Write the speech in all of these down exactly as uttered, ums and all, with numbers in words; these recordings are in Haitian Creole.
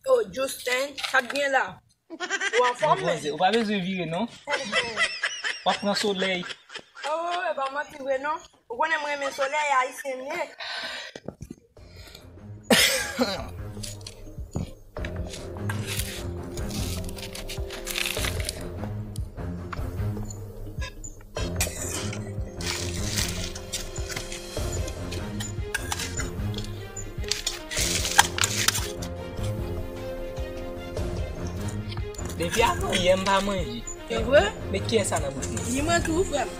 Oh, Justin, sa k gen la? Ou anfòm, men? Ou pa bezwen vire, non. W ap pran solèy. Oh, e pa manti vre, non. Ou konnen m renmen solèy, ayisyen m ye. Depi avan yè m pa manje. Se vre? Met kiyès sa nan bouch mwen. Ni mwen tou, frè m.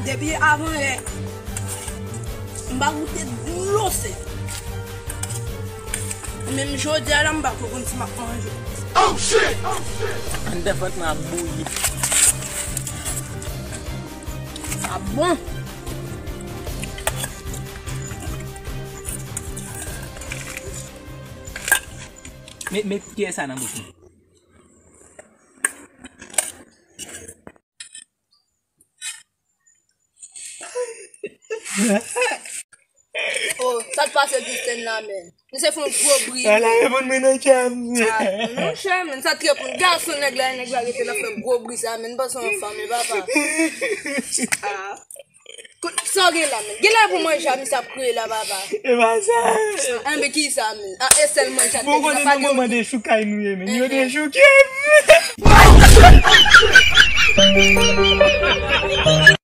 Depi avan yè, m pa goute dlo sèl. Menm jodi a la, m pa ko konn si m ap manje. Oh shit! Anndan vant mwen ap bouyi. Sa bon. Met, met kiyès sa nan bouch mwen. Oh, sa k pase Justin la, men? Misye fè yon gwo bri. Ala reponn mwen nan chan. Ah, monchè, men, sa trè pou gason nèg la, nèg la rete la fè gwo bri sa, men, m panse yon fanm, e papa. Ah. Kout, sa w gen la, men? Gen la pou manje a, misye ap kriye la, papa. E pa sa. Ah, men ki sa, men? Ah, e sèl manje a. Bon, konnen nan moman de choukay nou ye, men. Yo dechouke m.